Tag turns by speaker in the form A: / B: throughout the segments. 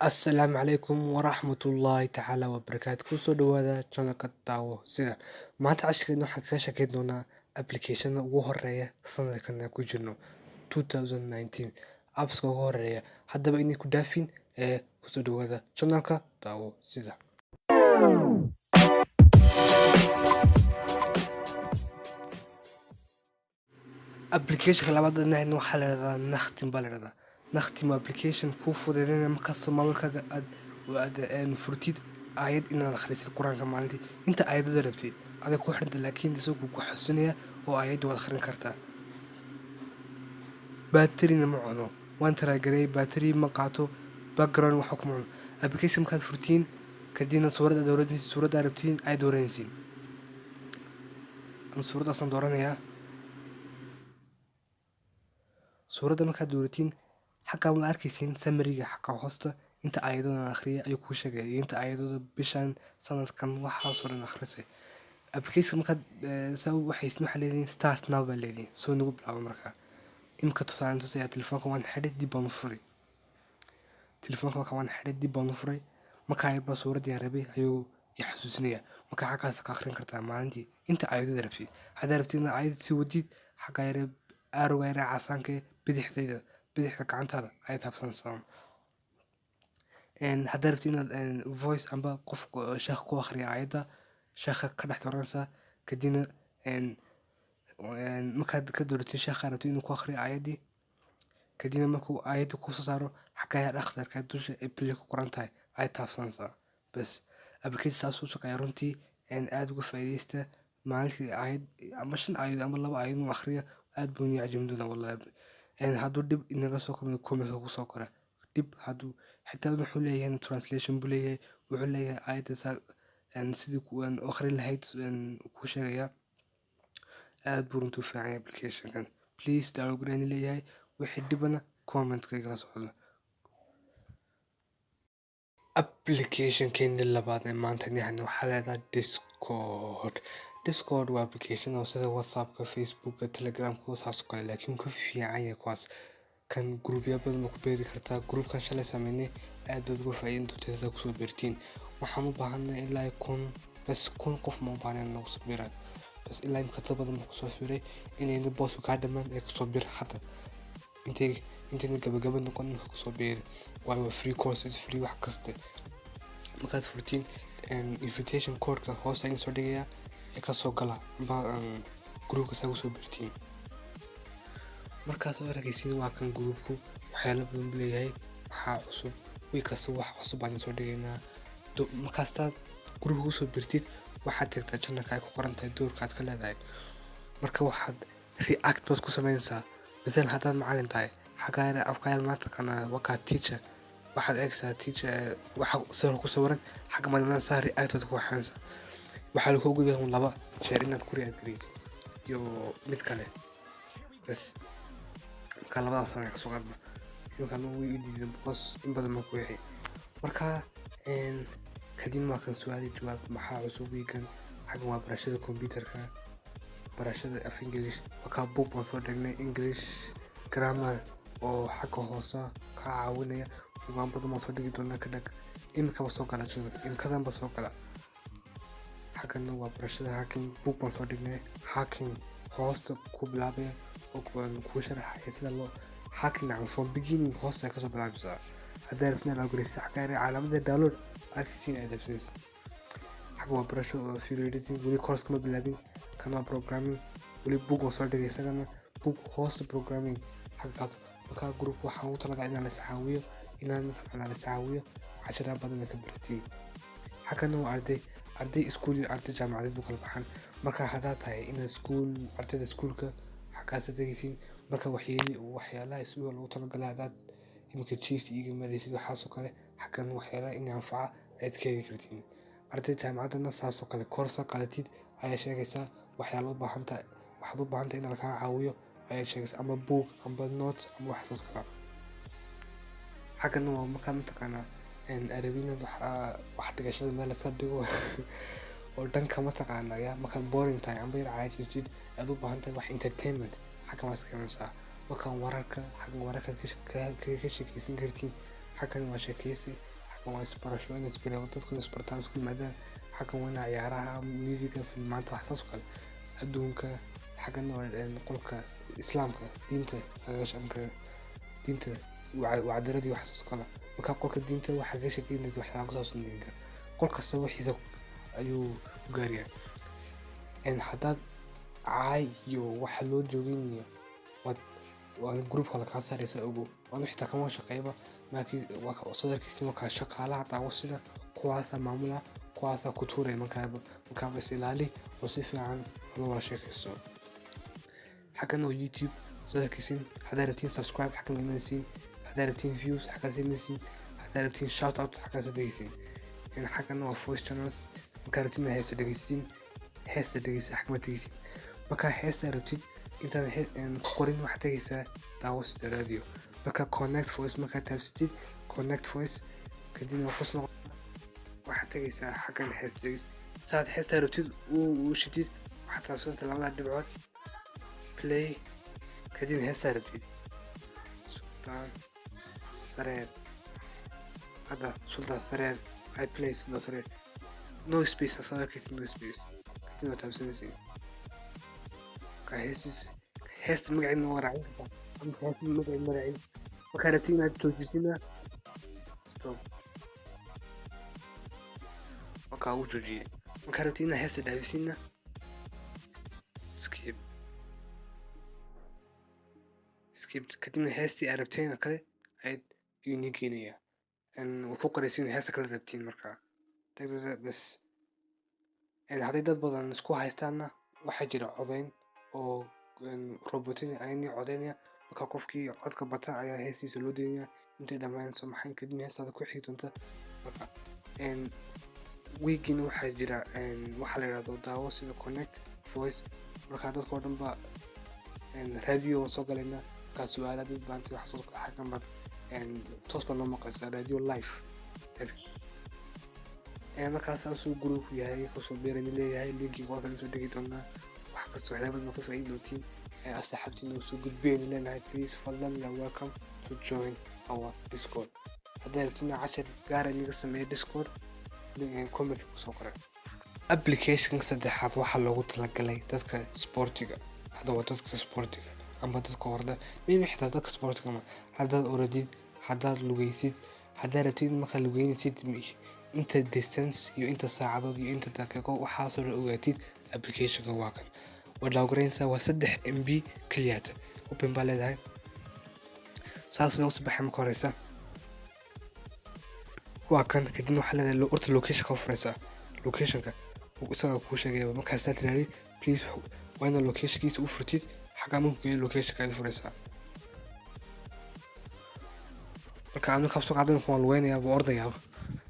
A: Assalaamu calaykum waraxmatullaahi tacaala wabarakaatu. Kusoo dhawaada channelka Daawo Sida. Maanta casharkeena waxaan kaga sheekeyn doonaa applicationada ugu horeeya sanadkan aan ku jirno 2019, appska ugu horeeya. Haddaba inay ku dhaafin ee kusoo dhawaada channelka Daawo Sida. Applicationka labaad dhinacna waxaa la yidhahdaa Nakhtim baa la yidhahdaa. Nakhtim waa application kuu fududeynaya markasta mobilkaaga aad furtid aayad inaad akhrisid Qur-aanka maalintii inta aayadada rabtid aday ku xiranta, laakiin isagu ku xasuusinaya oo aayadda waad akhrin kartaa. Baatarina ma cuno, waan try gareeyay, baatari ma qaato, background waxa kuma cuno. Application markaad furtiin kadibna suuradda dooranaysid, suuradda rabtiin ay dooranaysiin. Ama suuraddaasaan dooranayaa. Suuradda markaad dooratiin, xaggaa ma arkaysiin summary-ga xagga hoosta inta aayadoodan akhriyay ayuu kuu sheegaya iyo inta aayadooda bishan, sanadkan, waxaasoo dhan akhrisay. Application markaad saa u waxaysin, waxaa leedihin "Start now" baa leedihin, soo nagu bilaabo. Markaa imika tusaale tusaya, telefoonka waan xidhay, dib baan u furay. Telefoonka marka waan xidhay, dib baan u furay, markaa yarbaa suuraddii aan rabay ayuu i xasuusinaya. Marka xaggaas ka akhrin kartaa maalintii inta aayadooda rabtid. Haddaad rabtid inaad aayad sii wadid, xaggaa yare arrowga yare casaanka ee bidixdayda, bidixda gacantaada ayaad taabsanaysaa. Haddaad rabtid inaad voice amba qof sheekh ku akhriya aayadda, sheekha ka dhex dooranaysaa. Kadibna markaad ka dooratid sheekha rabtid inuu ku akhriyo aayaddii, kadibna markuu aayadda kusoo saaro, xaggaa yar akhdarka dusha ee play ku qoran tahay ayaad taabsanaysaa. Bas, application saas u shaqeeya runtii. Aad uga faa'iidaysta. Maalintii aayad ama shan aayad ama laba aayad inuu akhriyo aad buu inii cajabin doonaa wallahi. Hadduu dhib inaga soo kulmo, comment ku soo qora dhib. Hadduu xitaa wuxuu leeyahay translation buu leeyahay, wuxuu leeyahay aayadda saa sidii ku u akhrin lahayd kuu sheegaya. Aad buu runtii u fiican yahay applicationkan. Please download gareen leeyahay. Wixii dhibana commentka igala socda. Applicationkeeni labaad ee maanta nixna waxaa leedahay Discord. Discord waa application oo sida WhatsAppka, Facebooka, Telegramka saas oo kale, laakiin ka fiican yahay kuwaas. Kan groupya badan ma ku beeri kartaa. Groupkan shalay sameynay aad baad uga faa'iidin doontaa haddaad kusoo beertiin. Waxaan u baahanay ilaa 1000 bas, 1000 qof ma u baahnay in nagu soo biiraan bas. Ilaa imika dad badan baa kusoo biiray. Inayna boosku kaa dhamaan ee kusoo bir hadda, intay intayna gabagaba noqon marka kusoo biiri, waayo waa free courses, free wax kaste. Markaad furtiin, invitation codeka hoos ayaan soo dhigayaa ee kasoo gala amba groupka saa kusoo birtiin. Markaas oo arkaysiin, waa kan groupku, waxyaalo badan buu leeyahay. Maxaa cusub? Wiil kasta wax cusub baan soo dhigaynaa. Markaastaad groupka kusoo birtid, waxaad tagtaa channelka ay ku qoran tahay doorka aad ka leedahay. Marka waxaad react baad ku samaynaysaa. Mathalan haddaad macalin tahay, xaggaa yar afka yar ma taqaanaa, wakaa teacher. Waxaad eegaysaa teacher waxa sawirka ku sawiran xagga maad, react baad ku waxaanaysaa. Waxaa lagu ogolyahay laba jeer inaad ku react garaysid iyo mid kale bas. Marka labadaas aan kasoo qaadba imika way i diidan because in badan baan ku wixi. Marka kadib waa kan su-aal jawaab, maxaa cusub wiigan. Xaggan waa barashada computerka, barashada af English. Wakaa book baan soo dhignay, English grammar, oo xagga hoose kaa caawinaya. Buugaan badan baan soo dhigi doonaa. Ka dhag imikaba soo gala channelka, imikadanba soo gala. Xaggana waa barashada hacking, book baan soo dhignay hacking, hoosta ku bilaabaya oo kuu sharaxaya sida loo hacking nacam from beginning, hoosta ay kasoo bilaabaysaa. Haddaa rabtid inaad ogoleysid, xagga yar calaamada download arkaysiin ayaad habsanaysa. Xagga waa barasho oo video editing, weli course kama bilaabin. Kan waa programming, weli book waan soo dhigay isagana, book hoosta programming xagga kaad. Markaa group waxaan ugu talagalay inaan la iscaawiyo, inaan mataqaanaa la iscaawiyo, casharaa badan ka baratiin. Xaggana waa arday, arday iskuul iyo arday jaamacadeed bu kala baxaan. Marka haddaad tahay inaad iskuul, ardayda iskuulka xaggaas tegaysiin. Marka waxyeeli waxyaalaha iskuulka loogu talagalay, haddaad iminka GCE ga maraysid, waxaasoo kale xaggan waxyaalaha in anfaca ayaad ka heli kartiin. Arday jaamacaddana saasoo kale, course qaadatid ayaa sheegaysaa waxyaala u baahan tahay, waxaad u baahan tahay in lagaa caawiyo ayaad sheegaysaa, ama book amba notes ama waxaas kale. Xaggana waa markaa mataqaanaa arabinaad wax dhigashada meel lasoo dhigo oo dhanka mataqaanaa ya markaad boring tahay amba yar caajistid, aad u baahan tahay wax entertainment, xaggan waa iska imanaysaa. Markaan wararka, xaggan wararka ka sheekeysan kartiin. Xaggan waa sheekeysi, xaggan waa isbarasho, in isbaro dadku isbartaan, isku yimaadaan. Xaggan waa ciyaaraha, musiga, filmaanta, wax saas oo kale, adduunka. Xaggan waa qolka Islaamka, diinta, diinta, wacdaradii, wax saas oo kale. Marka qolka diinta waxaa ka sheekeynaysa waxyaaba ku saabsan diinta. Qol kasta wixiisa ayuu u gaaryahay. Haddaad caay iyo waxa loo joogin iyo waad waa groupka la kaa saaraysa, ogow. Anu xitaa kama shaqeeyba. Markii waa sadarkiisa, markaa shaqaalaha daawo sida kuwaasa maamula, kuwaasa ku tuuraya. Markaaba is ilaali oo si fiican loo wada sheekaysto. Xaggan waa YouTube sadarkiisin. Haddaad rabtiin subscribe, xaggan waa imanaysiin. Haddaad rabtiin views, xaggaas imanaysiin. Haddaad rabtiin shout out, xaggaas tegaysiin. Xaggan waa voice channels. Markaa rabtiin inaad heesta dhegeysatiin, heesta dhegeysa, xaggan ma tegaysiin. Markaa heesta rabtid, intaad ku qorin, waxaad tegaysaa daawo sida radio. Marka connect voice markaad taabsatid, connect voice, kadibna waa waxaad tegaysaa xaggan heesta dhegeys. Saad heesta rabtid u shidid, waxaad taabsantaa labada dhibcood, play, kadibna heestaa rabtid, Sultan Sareer. Hadda Sultan Sareer, I play Sultan Sareer, no space, soo arkaysa, no space. Kadibna waa taabsanaysa. Marka heestis, heesta magaceedna waa raacin kartaa ama heesta magaceed ma raacin. Markaa rabtid inaad joojisina, stop, markaa wuu joojiyey. Markaa rabtid inaad heesta dhaafisina, skip, skip, kadibna heestii aad rabteen oo kale ayaad ayuu nii keenayaa. Waa ku qoraysiin heesta kale rabtiin. Markaa bas, hadday dad badan isku haystaanna, waxaa jira codeyn oo robotada ayaa codeynaya. Marka qofkii codka bata ayaa heestiisa loo deynaya intay dhammaan soo maxay, kadibna heestaada ku xigi doonta. Marka wiigina waxaa jira waxaa la yidhahdo daawo sida connect voice. Marka dadka oo dhan ba radio waan soo galaynaa. Markaa su-aalaha dad baantay, wax soo xaggan baad toos baa noo maqlaysaa, radio live. Markaas saasuu groupku yahay. Kusoo beerani leeyahay, linkiga waa kala soo dhigi doonaa. Wax kasta waxyaaba badan ka faa'iidi doontiin, asxaabtiina usoo gudbeen leenahay. Please, fadlan, you are welcome to join our Discord. Haddaad rabtiin cashar gaara inaga sameeya Discord, comment kusoo qoray. Applicationka saddexaad waxaa loogu talagalay dadka sportiga. Hadda waa dadka sportiga ama dadka orda, maybe xitaa dadka sportiga ma haddaad oradid, haddaad lugeysid, haddaad rabtid markaad lugeynaysid inta distance iyo inta saacadood iyo inta daqiiqo, waxaasoo dhan ogaatid. Applicationka waa kan, waa download. Waa 3 MB keliyaata. Open baa leedahay, saas noogu soo baxay. Marka horeysa waa kan. Kadibna waxaa leedahay horta locationka u furaysaa. Locationka isaga kuu sheegaya. Markaasaa tirahdid please, waa inaad locationkiisa u furtid. Xaggaa markuu geeyo, locationka ayaad furaysaa. Marka aan markaa soo qaadan, waan lugeynayaa, waan ordayaa.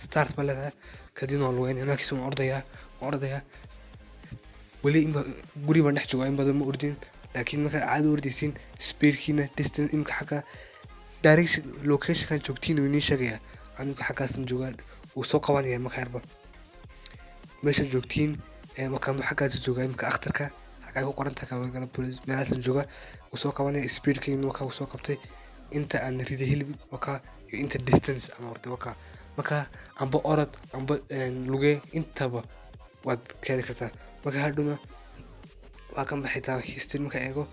A: Start baa leedahay, kadibna waan lugeynaya. Markiisa waan ordayaa, waan ordayaa. Weli inba guri baan dhex joogaa, in badan ma ordin, laakiin markaad caadi u ordaysiin, speedkiina, distance, imika xagga direction locationkan joogtiin uu inii sheegayaa. Aniga xaggaasan joogaa, wuu soo qabanaya. Marka yarba meesha joogtiin, markaan xaggaas joogaa imika, akhtarka xaggaa ku qoran tahay kala police, meelaasan joogaa, wuu soo qabanaya. Speedkiina wakaa, wuu soo qabtay inta aan riday hilib wakaa iyo inta distance ama orday wakaa. Marka amba orod amba lugee, intaba waad keeni kartaa. Marka hadhowna waa kan baxitaa history. Marka eego,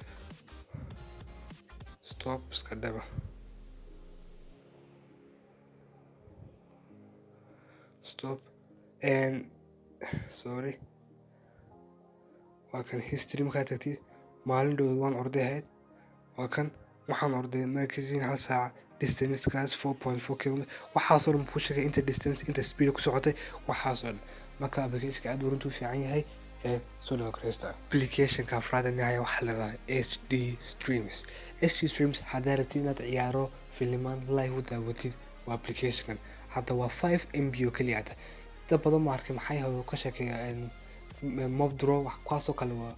A: stop iska dhaba, stop and sorry. Waa kan history. Markaad tagtid, maalin dhow waan orday ahayd. Waa kan, waxaan orday markiisiin hal saac, distancekaas 4.4 kilometer. Waxaasoo dhan kuu sheegay, inta distance, inta speed ku socotay, waxaasoo dhan. Marka applicationka aad buu runtii u fiican yahay ee soo dhawo kareysta. Applicationka afraad nihaya waxaa leedahay HD Streams. HD Streams, haddaa rabtid inaad ciyaaro, filimaan live u daawatid, waa applicationkan. Hadda waa 5 MB oo keliya. Hadda dad badan ma arkay, maxay hore ka sheekeeya mob draw, wax kuwaasoo kale waa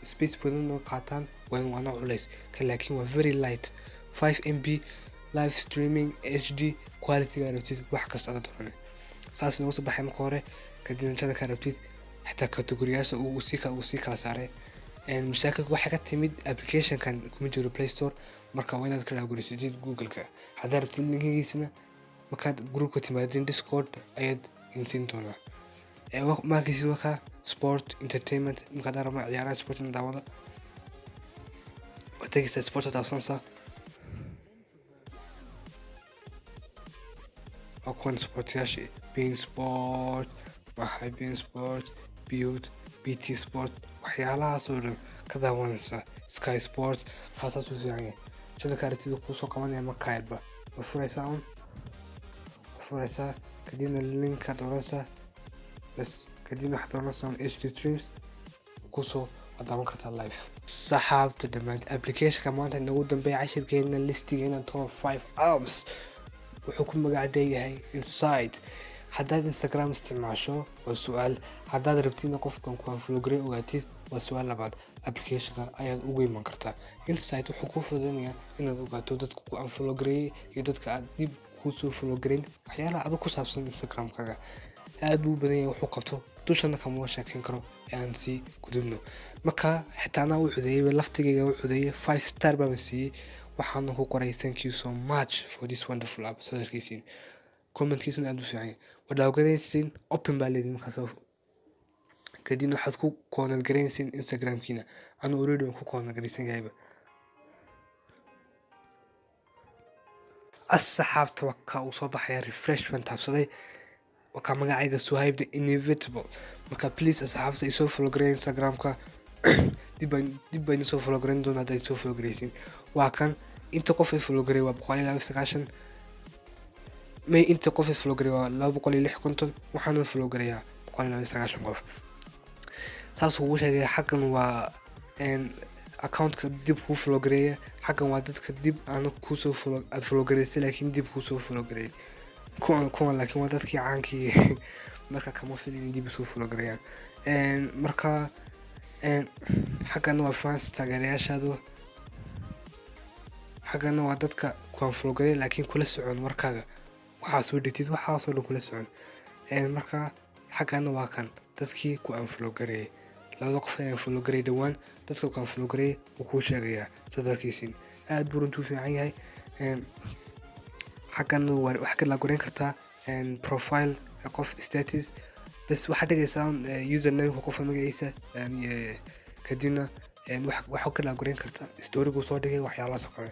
A: space badan oo qaataan, waana culays kan, laakiin waa very light, 5 MB, live streaming, HD quality rabtid, wax kasta ada doonane. Saas noogu soo baxay marka hore. Kadibna channelka rabtid, xitaa categoriyaasha uu sii kala saaray. Mashaakilka waxay ka timid applicationkan kuma jiro Play Store, marka waa inaad ka download Google-ka. Haddaad rabtid linkigiisana, markaad groupka timaadin Discord ayaad insiin doonaa. Markiisi markaa sport entertainment, markaad rabaa ciyaaraha sport in daawada, waad tegaysaa sport, taabsanaysaa. Waa kuwan sportyaasha: beIN Sport, maxay beIN Sport, Build, BT Sport, waxyaalahaas oo dhan ka daawanaysa, Sky Sport. Kaasaas u fiican yahay. Channelka aragtida kuusoo qabanaya markaayba waa furaysaa un, waa furaysaa, kadibna linka dooranaysaa bas, kadibna waxaad dooranaysaa un HD streams kusoo waad daawan kartaa live. Saxaabta dhammaan, applicationka maanta inagu dambeeya cashirkeena listigeena top 5 apps wuxuu ku magac leeyahay Insight. Haddaad Instagram isticmaasho waa su-aal, haddaad rabtidna qofkan ku unfollow gareeyay ogaatid waa su-aal labaad, applicationka ayaad ugu iman kartaa. Insight wuxuu kuu fududeynayaa inaad ogaato dadka ku unfollow gareeyay iyo dadka aad dib kuusoo follow gareyn, waxyaalaha adag ku saabsan Instagramkaga. Aad buu u badan yahay wuxuu qabto, dushana kama sheekeyn karo ee aan sii gudubno. Marka xitaa anaa u codeeyay, laftigayga u codeeyay, 5 star baan siiyey, waxaana ku qoray "Thank you so much for this wonderful app." Sadarkiisiin commentkiisuna aad u fiican yahay. Waa download, open baa leedin markaas, kadibna waxaad ku connect garaynaysiin Instagramkiina. Anu already waan ku connect garaysan yahayba. Asxaabta, wakaa uu soo baxaya, refresh baan taabsaday, wakaa magacayga Suhaib the Inevitable. Marka please asxaabta, isoo follow gareeya Instagramka, dib baan isoo follow gareyn doona haddaad isoo follow garaysiin. Waa kan, inta qof ay follow gareey waa 192 may, inta qof ay follow gareey waa 256, waxaana follow gareeyaa 192 qof. Saas ugu sheegay. Xaggan waa accountka dib kuu follow gareeya, xaggan waa dadka dib aana kuusoo follow, aad follow gareysay laakiin dib kuusoo follow gareeyay. Kuwan laakiin waa dadkii caankii, marka kama filin in dib usoo follow gareeyaan. Marka xaggana waa fans, taageerayaashaadu. Xaggana waa dadka kuwaan follow gareeya laakiin kula socon warkaaga, waxaa soo dhigtid, waxaasoo dhan kula socon. Marka xaggana waa kan dadkii ku unfollow gareeyay, labada qof ee unfollow gareeyay dhowaan. Dadka ku unfollow gareeyay wuu kuu sheegayaa sadarkiisin. Aad buu runtuu fiican yahay. Xaggan waxaad ka laagoreyn kartaa profile qof, status bas. Waxaad dhigaysaa usernameka qofka magaciisa, kadibna waxaad ka laagoreyn kartaa storyguu soo dhigay, waxyaalahaas oo kale.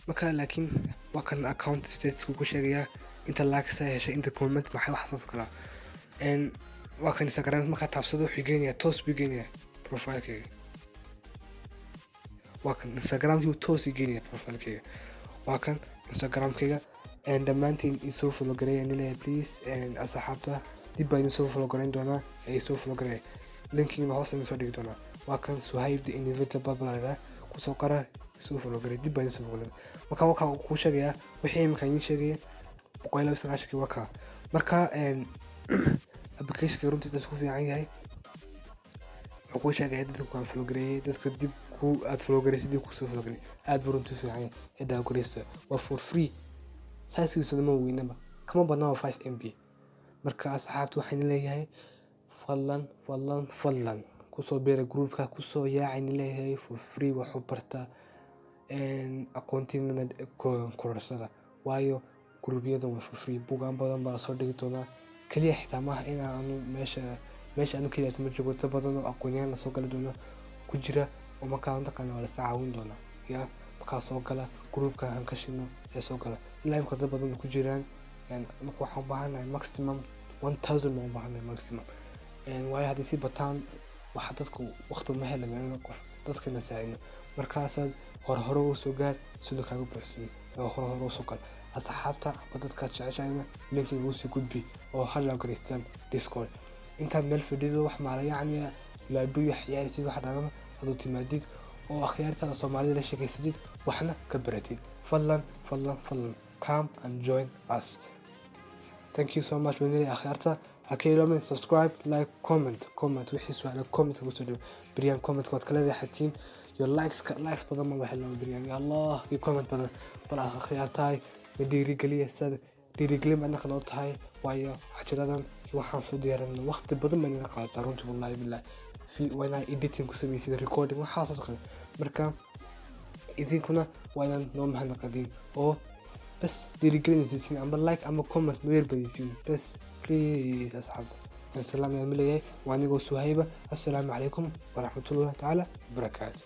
A: Marka laakiin waa kan account statusku ku sheegayaa, inta likes ay heshay, inta comment, maxay, waxaas oo kale. Waa kan Instagram, markaa taabsado wuxuu geenayaa, toos buu geenayaa profilekayga. Waa kan Instagramkii, toos ii geenaya profilekayga. Waa kan Instagramkayga. Dhammaantiin isoo follow gareeya nileeyahay please. Asxaabta, dib baan isoo follow gareyn doonaa ee isoo follow gareeya, linkigna hoos idin soo dhigi doonaa. Waa kan Suhaib the Inevitable baa kusoo qora, isoo follow gareey, dib baan isoo follow. Marka wakaa kuu sheegayaa wixii imika idiin sheegaya, 192-kii waa kaa. Marka applicationka runtii ku fiican yahay, wuxuu kuu sheegaya dadka ku follow gareeyay, dadka dib ku aad follow gareysay, dib kusoo follow gareeyay. Aad buu runtii fiican yahay ee download gareysta. Waa for free, sizekiisuna ma weynaba, kama badna waa 5 MB. Marka asxaabta waxaan leeyahay, fadlan, fadlan, fadlan kusoo biira groupka, kusoo yaacayna leeyahay. For free waxu bartaa, aqoontiinana kororsada, waayo groupyada waa for free. Bugaan badan baa soo dhigi doonaa. Kaliya xitaa maaha in aanu meesha aanu keliya ma joogo, dad badan oo aqoonyahan soo gali doona ku jira oo markaa mataqaana waa lasa caawin doonaa. Ya markaa soo gala groupka aan ka shidno ee soo gala. Ilaa imika dad badan ku jiraan. Marka waxaan u baahanahay maximum 1000 baan u baahanahay maximum, waayo haddii sii bataan waxa dadku waqti ma helayo in qof dadkana saacino. Markaasaad hore hore u soo gaar sidoo kaaga buuxsamo oo hore hore usoo gal. Asxaabta amba dadkaad jeceshahayna linkiga usii gudbi oo ha garaystaan Discord. Intaad meel fadhido wax maala yacni laadhuyo ciyaarsid, wax dhagama adoo timaadid oo akhyaartada Soomaalida la sheekaysatid, waxna ka baratid. Fadlan, fadlan, fadlan, come and join us. Thank you so much. Wanilay akhyaarta, ha ka iloomin subscribe, like, comment. Comment wixii su-aala comment kusoo dhibo. Beriyaan comment waad kala reexatiin iyo likes, likes badan ma waxay lama beriyaan. Ya Allah, iyo comment badan bal akhyaartahay na dhiirigeliya. Sad dhiirigelin baa noo tahay, waayo cajiradan iyo waxaan soo diyaarinay waqti badan baan inaga qaadataa runtii, wallahi billahi. Waa inaad editing ku samaysid, recording, waxaasoo kale. Marka idinkuna waa inaad noo mahadnaqadiin oo bas dhiirigelinaysiin, ama like ama comment noo yarbadisiin bas, please. Asxaabta waan salaam ayaan leeyahay. Waa anigoo Suhayba. Assalaamu calaykum waraxmatullahi tacaala wabarakaatu.